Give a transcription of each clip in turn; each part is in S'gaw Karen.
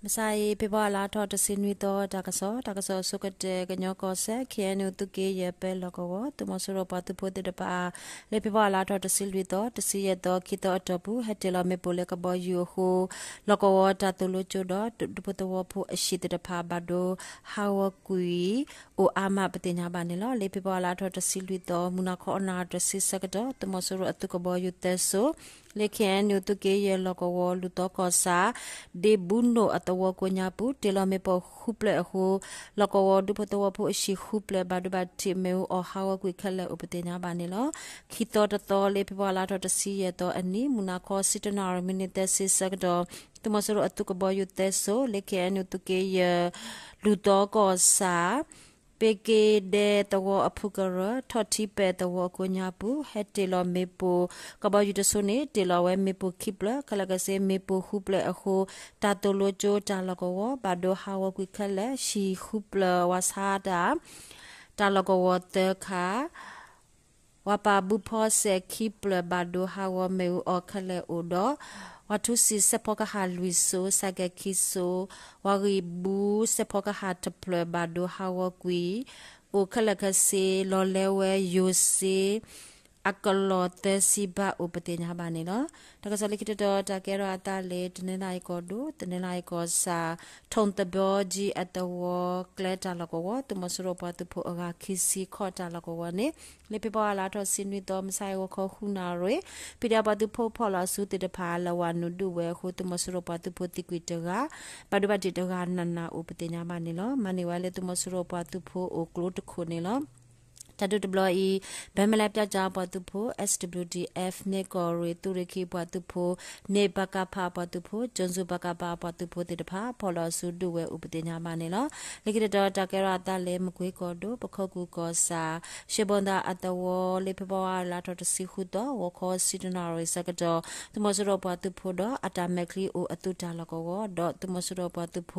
မုၢ်ဆါအံၤ ဖ့ၤဘြူၤအါလါထီၣ်တဆံနွံသီ တၢ်ကစီၣ်, တၢ်ကစီၣ်အဆိကတၢၢ် ကညီကီၢ်စဲၣ် ခ့ၣ်အဲၣ်ယူၣ် သုးက့ယဲၢ် ပၢလီၢ်ကဝီၤ သုးမီၤစိရိၤပှၤသုးဖိသ့ၣ်တဖၣ် လၢဖ့ၤဘြူၤအါလါထီၣ်တဆံလွံၢ်သီ တဆံယဲၢ်သီ ခံသီအတီၢ်ပူၤ ဟဲတ့ၢ်လီၤမ့ၣ်ပိၢ်လၢကဘီယူၤအဃိ လီၢ်ကဝီၤတၢ်သိၣ်လိကၠိဒီး ဒူဖိသဝီဖိအဟံၣ်သ့ၣ်တဖၣ် ဘၣ်ဒိဟးဂီၤကွံာ် အိၣ်အါမးပသ့ၣ်ညါဘၣ်န့ၣ်လီၤ. လၢဖ့ၤဘြူၤအါလါထီၣ်တဆံလွံၢ်သီ မုၢ်နၤခီအနၣ်ရံၣ်တဆံဆၢကတီၢ် သုးမီၤစိရိၤအသုးကဘီယူၤသၢစိၤ လၢခ့ၣ်အဲၣ်ယူၣ် သုးက့ယဲၢ်လီၢ်ကဝီၤ လူၢ်သီကီၢ်ဆၣ် ဒ့ဘူးနိၣ်အသဝီကိးညါပူၤ တ့ၢ်လီၤမ့ၣ်ပိၢ်ဃုဖျၢၣ်အဃိ လီၢ်ကဝီၤဒူဖိသဝီဖိအဟံၣ်ဃုဖျၢၣ် ဘၣ်ဒိဘၣ်ထံးမ့ၣ်အူအီၣ်ဟးဂီၤကွံာ်ခဲလၢာ်အိၣ်ပသ့ၣ်ညါဘၣ်န့ၣ်လီၤ. ခံသီတသီ လၢဖ့ၤဘြူၤအါလါထီၣ်တဆံယဲၢ်သီအနံၤ မုၢ်နၤခီဆံတၢနၣ်ရံၣ် မံးနံးသၢဆံဆၢကတီၢ် သုးမီၤစိရိၤအသုးကဘီယူၤသၢစိၤ လၢခ့ၣ်အဲၣ်ယူၣ် သုးက့ယဲၢ် လူၢ်သီကီၢ်ဆၣ် ပ့က့ဒဲသဝီအဖုကရၢ ထီၣ်ထံပဲာ်သဝီအကိးညါပူၤ ဟဲတ့ၢ်လီၤမ့ၣ်ပိၢ် ကဘီယူၤတစိၤန့ၣ် တ့ၢ်လီၤဝဲမ့ၣ်ပိၢ်ခံဖျၢၣ် ခဲလၢာ်ခဲဆ့မ့ၣ်ပိၢ်ဃုဖျၢၣ်အဃိ တၢ်သိၣ်လိကၠိတၢ်လီၢ်ကဝီၤ ဘၣ်ဒိဟးဂီၤကွံာ်ခဲလၢာ် ဟံၣ်ဃုဖျၢၣ် ဝၤဆါတၢ် တၢ်လီၢ်ကဝီၤသၢခါ ဝၤပာ်ဘုဖီစဲးခံဖျၢၣ် ဘၣ်ဒိဟးဂီၤမ့ၣ်အူအီၣ်ခဲလၢာ်အိၣ်ဒီး ဝၤထူစံာ်စဲးဖီကဟၣ်လွံၢ်စိၤ စဲးကဲးခံစိၤ ဝၤဂံၢ်ဘူးစဲးဖီကဟၣ်တဖျၢၣ် ဘၣ်ဒိဟးဂီၤကွံာ် အိၣ်ခဲလၢာ်ခဲဆ့ လီၤလဲၤဝဲယိၤစ့ အကလီၢ်သၢဆံဘးအိၣ်ပသ့ၣ်ညါဘၣ်န့ၣ်လီၤ. တၢ်ကစီၣ်လၢခံတတီၤ တၢ်ကဲထီၣ်အသးလၢ တနီသရံၣ်ကီၢ်ဒိၣ် တနီသရံၣ်ကီၢ်ဆၣ် ထိၣ်သဘီကၠံအသဝီ ကျဲတၢ်လီၢ်ကဝီၤ သုးမီၤစိရိၤပှၤသုးဖိအဂၤခံဆံခီတၢ်လီၢ်ကဝီၤန့ၣ် လၢဖ့ၤဘြူၤအါလါထီၣ်တဆံနွံသီ မုၢ်ဆါအံၤဂီၤခီဃုနၣ်ရံၣ် ဖံးဒဲးပှၤသုးဖိဖီၣ်လီၤအစုသ့ၣ်တဖၣ် လဲၤဝးနုာ်ဒုးဝဲအဃိ သုးမီၤစိရိၤပှၤသုးဖိသံကွံာ်တဂၤ ဘၣ်ဒိဘၣ်ထံးတဂၤနးနးအိၣ်ပသ့ၣ်ညါဘၣ်န့ၣ်လီၤ. မၤန့ၢ်ဝဲလၢသုးမီၤစိရိၤပှၤသုးဖိအိၣ်ကျိတခိၣ်န့ၣ်လီၤ. တၢ်ဒုးတဘျီအံၤ ဘၢမလဲပၠၣ်ကၠၣ်ပှၤသုးဖိ S W D F မ့ၢ်ကီၢ်ရ့ၣ်သုးရ့ၣ်ခံပှၤသုးဖိ မ့ၢ် ပကဖ အပှၤသုးဖိ ကၠိၣ်စူၣ် ပကဖ အပှၤသုးဖိသ့ၣ်တဖၣ် ဖီၣ်လီၤအစုဒုးဝဲအိၣ်ပသ့ၣ်ညါဘၣ်န့ၣ်လီၤ. လၢခံတတီၤ တၢ်ကဲထီၣ်အသးလၢ မကွ့ကီၢ်ဒိၣ် ပခိၣ်ကူၢ်ကီၢ်ဆၣ် ရှ့ဘိၣ်သၣ်အသဝီ လၢဖ့ၤဘြူၤအါလါထီၣ်တဆံဃုသီ ဂီၤခီဆံတၢနၣ်ရံၣ်ဆၢကတီၢ် သုးမီၤစိရိၤပှၤသုးဖိဒီး အတၢ်မဲာ်ချံအိၣ်အသုးတၢ်လီၢ်ကဝီၤ ဒီးသုးမီၤစိရိၤပှၤသုးဖိ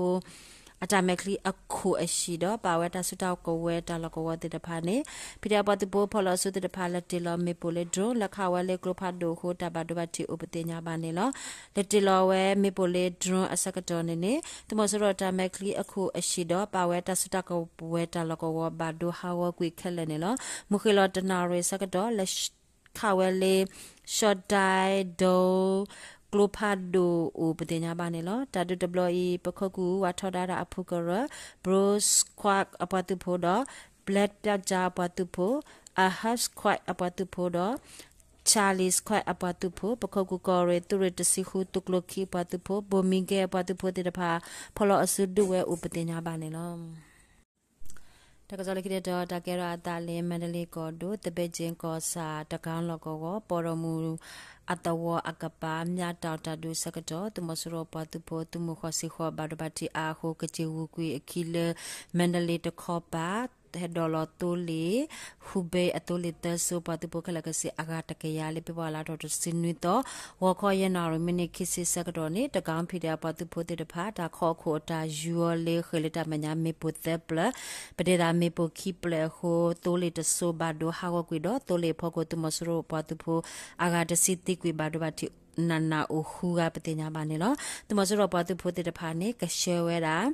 အတၢ်မဲာ်ချံအခိၣ်အဟံၣ်ဒီး ပာ်ဝဲတၢ်စုတၢ်ကဝဲၤတၢ်လီၢ်ကဝီၤသ့ၣ်တဖၣ်န့ၣ် ဖံးဒဲးပှၤသုးဖိဖီၣ်လီၤအစုသ့ၣ်တဖၣ် လဲၤတ့ၢ်လီၤမ့ၣ်ပိၢ်လၢ drone လဲၤခးဝဲလၢကျိဖးဒိၣ်အဃိ တၢ်ဘၣ်ဒိဘၣ်ထံးအိၣ်ပသ့ၣ်ညါဘၣ်န့ၣ်လီၤ. လဲၤတ့ၢ်လီၤဝဲမ့ၣ်ပိၢ်လၢ drone အဆၢကတီၢ်န့ၣ်န့ၣ် သုးမီၤစိရိၤတၢ်မဲာ်ချံအခိၣ်အဟံၣ်ဒီး ပာ်ဝဲတၢ်စုတၢ်ကဝဲၤတၢ်လီၢ်ကဝီၤ ဘၣ်ဒိဟးဂီၤကွံာ်ခဲလၢာ်န့ၣ်လီၤ. မုၢ်ဃ့ၢ်လီၤတနၣ်ရံၣ်ဆၢကတီၢ် လဲၤခးဝဲလၢ ရှီၣ်တဲဒိ ကျိဖးဒိၣ်အိၣ်ပသ့ၣ်ညါဘၣ်န့ၣ်လီၤ. တၢ်ဒုးတဘျီအံၤ ပခိၣ်ကူၢ်ဝးထီဒါတၢ်အဖုကရၢ Bro Squad အပှၤသုးဖိဒီး Black ပၠၣ်ကၠၣ်အပှၤသုးဖိ Ahab Squad အပှၤသုးဖိဒီး Charlie Squad အပှၤသုးဖိ ပခိၣ်ကူၢ်ကီၢ်ရ့ၣ်သုးရ့ၣ်တဆံဃု သုးကျိၤခံအပှၤသုးဖိ ဘိၣ်မံကဲအပှၤသုးဖိသ့ၣ်တဖၣ် ဖီၣ်လီၤအစုဒုးဝဲအိၣ်ပသ့ၣ်ညါဘၣ်န့ၣ်လီၤ. တၢ်ကစီၣ်လၢခံတတီၤ တၢ်ကဲထီၣ်အသးလၢ မါဒလ့ကီၢ်ဒိၣ် သဘဲကၠ့ကီၢ်ဆၣ် တကလီၢ်ကဝီၤ ပီၣ်ဒီမူၤအသဝီအကပၤ မၠၣ်တီၣ်တၢ်ဒုးဆၢကတီၢ် သုးမီၤစိရိၤပှၤသုးဖိ သုးမုၢ်ဃီၣ်စံဃီ ဘၣ်ဒိဘၣ်ထံးအါအဃိ ကစ့ၢ်ဂုာ်ကွံာ်အခံလၢ မါဒလ့တခီပၤ ဟဲဒိးလီၤသိလ့ၣ် ဟူဘ့အသိလ့ၣ်သၢစိၤ ပှၤသုးဖိခဲလၢာ်ခဲဆ့အဂၤတကယၤ လၢဖ့ၤဘြူၤအါလါထီၣ်တဆံနွံသီ ဂီၤခီယဲၢ်နၣ်ရံၣ် မံးနံးခံဆံဆၢကတီၢ်န့ၣ် တကလီၢ် ဖံးဒဲးပှၤသုးဖိသ့ၣ်တဖၣ် တၢ်ခီအခိၣ်အတၢ်ယူၤအီၤလၢ ဃ့ၢ်လၢတၢ်မဲာ်ညါမ့ၣ်ပိၢ်သၢဖျၢၣ် ပဒဲသးမ့ၣ်ပိၢ်ခံဖျၢၣ်အဃိ သိလ့ၣ်တစိၤဘၣ်ဒိဟးဂီၤကွံာ်ဒီး သိလ့ၣ်အဖီခိၣ် သုးမီၤစိရိၤပှၤသုးဖိ အဂၤတဆံသံကွံာ် ဘၣ်ဒိဘၣ်ထံးနးနးအိၣ်ဃုဂၤပသ့ၣ်ညါဘၣ်န့ၣ်လီၤ. သုးမီၤစိရိၤပှၤသုးဖိသ့ၣ်တဖၣ်န့ၣ် ကဆှၢဝဲဒၣ်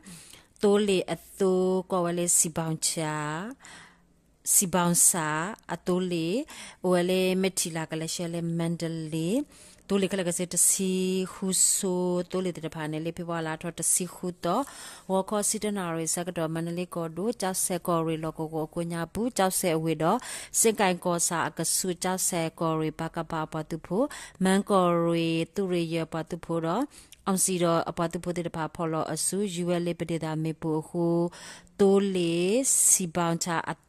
သိလ့ၣ်အသိကိးဝဲလၢ စံးဘီၣ်ဆၣ် စံးဘီၣ်ဆၣ်အသိလ့ၣ် အိၣ်ဝဲလၢမဲၣ်ထံလၢ်ကလဲၤဆှၢလၢ မါဒလ့ သိလ့ၣ်ခဲလၢာ်ခဲဆ့တဆံဃုစိၤ သိလ့ၣ်သ့ၣ်တဖၣ်န့ၣ် လၢဖ့ၤဘြူၤအါလါထီၣ်တဆံဃုသီ ဂီၤခီဆံတၢနၣ်ရံၣ်ဆၢကတီၢ် မါဒလ့ကီၢ်ဒိၣ် ကၠီၣ်စဲၣ်ကီၢ်ရ့ၣ်လီၢ်ကဝီၤအကိးညါပူၤ ကၠီၣ်စဲၣ်အဝ့ၢ်ဒီး စ့ကၣ်ကီၢ်ဆၣ်အကဆူး ကၠီၣ်စဲၣ်ကီၢ်ရ့ၣ် ပကဖအပှၤသုးဖိ မၢကီၢ်ရ့ၣ်သုးရ့ၣ်ယဲၢ်ပှၤသုးဖိဒီး အောင်ဇေယျအပှၤသုးဖိသ့ၣ်တဖၣ် ဖီၣ်လီၤအစု ယူၤဝဲလၢပဒဲသးမ့ၣ်ပိၢ်အဃိ သိလ့ၣ် စံးဘီၣ်ဆၣ်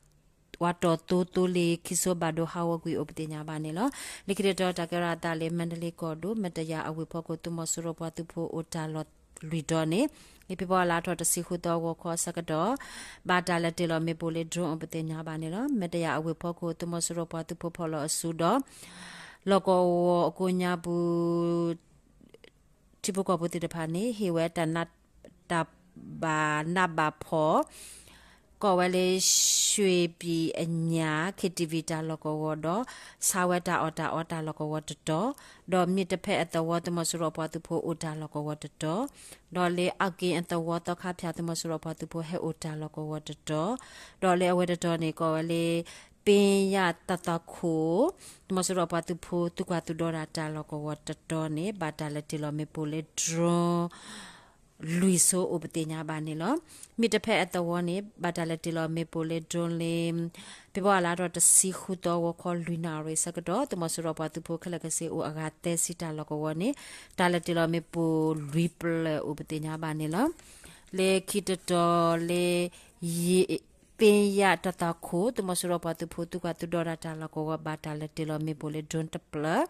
ဝးတီၢ်သိသိလ့ၣ်ခံစိၤ ဘၣ်ဒိဟးဂီၤကွံာ်အိၣ်ပသ့ၣ်ညါဘၣ်န့ၣ်လီၤ. လၢခံတတီၤ တၢ်ကဲထီၣ်အသးလၢ မါဒလ့ကီၢ်ဒိၣ် မတယၤအဝ့ၢ်ဖီခိၣ် သုးမီၤစိရိၤပှၤသုးဖိအိၣ်တၢ်လီၢ်လွံၢ်တီၤန့ၣ် လၢဖ့ၤဘြူၤအါလါထီၣ်တဆံဃုသီ ဂီၤခီဆၢကတီၢ် ဘၣ်တၢ်လဲၤတ့ၢ်လီၤမ့ၣ်ပိၢ်လၢ drone အိၣ်ပသ့ၣ်ညါဘၣ်န့ၣ်လီၤ. မတယၤအဝ့ၢ်ဖီခိၣ် သုးမီၤစိရိၤပှၤသုးဖိဖီၣ်လီၤအစုဒီး လီၢ်ကဝီၤအကိးညါပူၤ ထံဖိကီၢ်ဖိသ့ၣ်တဖၣ်န့ၣ် ဟ့ၣ်ဝဲတၢ်နး တၢ်ဘၣ်နးဘၣ်ဖှီၣ် ကိးဝဲလၢ ရွှေပြည်အညာ KTV တၢ်လီၢ်ကဝီၤဒီး ဆါဝဲတၢ်အီၣ်တၢ်အီတၢ်လီၢ်ကဝီၤတတီၤ, ဒီးမ့ၢ်တဖဲအသဝီ သုးမီၤစိရိၤပှၤသုးဖိအိၣ်တၢ်လီၢ်ကဝီၤတတီၤ, ဒီးလၢအက့ၣ်အသဝီသီခါဖၠၣ် သုးမီၤစိရိၤပှၤသုးဖိဟဲအိၣ်တၢ်လီၢ်ကဝီၤတတီၤ, ဒီးလၢအဝဲတတီၤန့ၣ် ကိးဝဲလၢ ပ့ယၣ်တၢ်သွၣ်ခိၣ် သုးမီၤစိရိၤပှၤသုးဖိ သုကွၢ်သုဒီတၢ်တၢ်လီၢ်ကဝီၤတတီၤန့ၣ် ဘၣ်တၢ်လဲၤတ့ၢ်လီၤမ့ၣ်ပိၢ်လၢ drone လွံၢ်စိအိၣ်ပသ့ၣ်ညါဘၣ်န့ၣ်လီၤ. မ့ၢ်တဖဲအသဝီန့ၣ် ဘၣ်တၢ်လဲၤတ့ၢ်လီၤမ့ၣ်ပိၢ်လၢ drone လၢ ဖ့ၤဘြူၤအါလါထီၣ်တဆံဃုသီ ဂီၤခီလွံၢ်နၣ်ရံၣ်ဆၢကတီၢ် သုးမီၤစိရိၤပှၤသုးဖိခဲလၢာ်ကစ့ၢ်အိၣ်အဂၤသၢဆံတၢ်လီၢ်ကဝီၤန့ၣ် တၢ်လဲၤတ့ၢ်လီၤမ့ၣ်ပိၢ်လွံၢ်ဖျၢၣ်အိၣ်ပသ့ၣ်ညါဘၣ်န့ၣ်လီၤ. လၢခံတတီၤလၢ ယ ပ့ယၣ်တၢ်သွၣ်ခိၣ် သုးမီၤစိရိၤပှၤသုးဖိ သုကွၢ်သုဒီတၢ်တၢ်လီၢ်ကဝီၤ ဘၣ်တၢ်လဲၤတ့ၢ်လီၤမ့ၣ်ပိၢ်လၢ drone တဖျၢၣ်,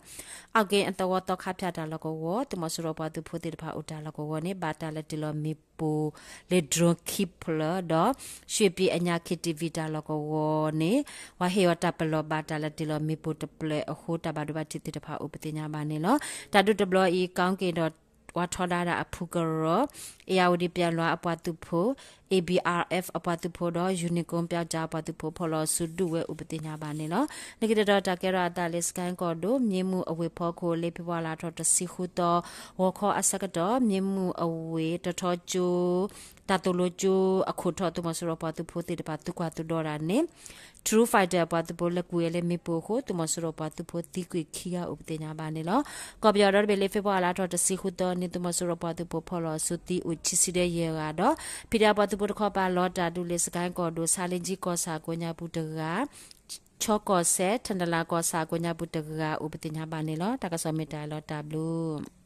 အက့ၣ်အသဝီသီခါဖၠၣ်တၢ်လီၢ်ကဝီၤ သုးမီၤစိရိၤပှၤသုးဖိသ့ၣ်တဖၣ်အိၣ်တၢ်လီၢ်ကဝီၤန့ၣ် ဘၣ်တၢ်လဲၤတ့ၢ်လီၤမ့ၣ်ပိၢ်လၢ drone ခံဖျၢၣ်ဒီး ရွှေပြည်အညာ KTV တၢ်လီၢ်ကဝီၤန့ၣ် ပှၤဟ့ၣ်အီၤတၢ်ပလီၢ် ဘၣ်တၢ်လဲၤတ့ၢ်လီၤမ့ၣ်ပိၢ်တဖျၢၣ်အဃိ တၢ်ဘၣ်ဒိဘၣ်ထံးသ့ၣ်တဖၣ်အိၣ်ပသ့ၣ်ညါဘၣ်န့ၣ်လီၤ. တၢ်ဒုးတဘျီအံၤ ကီၣ်က့ၣ်ဒီး ပှၤထီဒါတၢ်အဖုကရၢ, အ့ၣ်ယၣ်ဝတံၣ်ပၠၣ်လွါအပှၤသုးဖိ, A B R F အပှၤသုးဖိဒီး ယူၤနံၣ်ကိပၠၣ်ကၠၣ်အပှၤသုးဖိ ဖီၣ်လီၤစုဒုးဝဲအိၣ်ပသ့ၣ်ညါဘၣ်န့ၣ်လီၤ. လၢခံတတီၤတၢ်ကဲထီၣ်အသးလၢ စကဲၣ်ကီၢ်ဒိၣ် မ့ၢ်မုၢ်အဝ့ၢ်ဖီခိၣ်လၢ ဖ့ၤဘြူၤအါလါထီၣ်တဆံဃုသီ ဂီၤခီအဆၢကတီၢ် မ့ၢ်မုၢ်အဝ့ၢ် တထီကၠိ တၢ်သိၣ်လိကၠိအခိၣ်ထီၣ် သုးမီၤစိရိၤပှၤသုးဖိသ့ၣ်တဖၣ် သုကွၢ်သုဒီတၢ်န့ၣ် True Fighter အပှၤသုးဖိ လဲၤကွံာ်ဝဲလၢမ့ၣ်ပိၢ်အဃိ သုးမီၤစိရိၤပှၤသုးဖိသံကွံာ်ခံဂၤအိၣ်ပသ့ၣ်ညါဘၣ်န့ၣ်လီၤ. ကီၢ်ပယီၤဒီတဘ့ၣ်လၢ ဖ့ၤဘြူၤအါလါထီၣ်တဆံဃုသီန့ၣ် သုးမီၤစိရိၤပှၤသုးဖိဖီၣ်လီၤစုသံအိၣ်ခံဆံဒီးယဲၢ်ဂၤဒီး ဖံးဒဲးအပှၤသုးဖိတခီပၤလီၤတၢ်ဒုးလၢ စကဲၣ်ကီၢ်ဒိၣ် ဆါလ့ကၠံကီၢ်ဆၣ်ကိးညါပူၤတဂၤ, ခၠီကီၢ်စဲၣ် ထနလၤကီၢ်ဆၣ်ကိးညါပူၤတဂၤအိၣ်ပသ့ၣ်ညါဘၣ်န့ၣ်လီၤ. တၢ်ကစီၣ်မ့ၢ်တၢ်လီၤတၢ်ဘျုး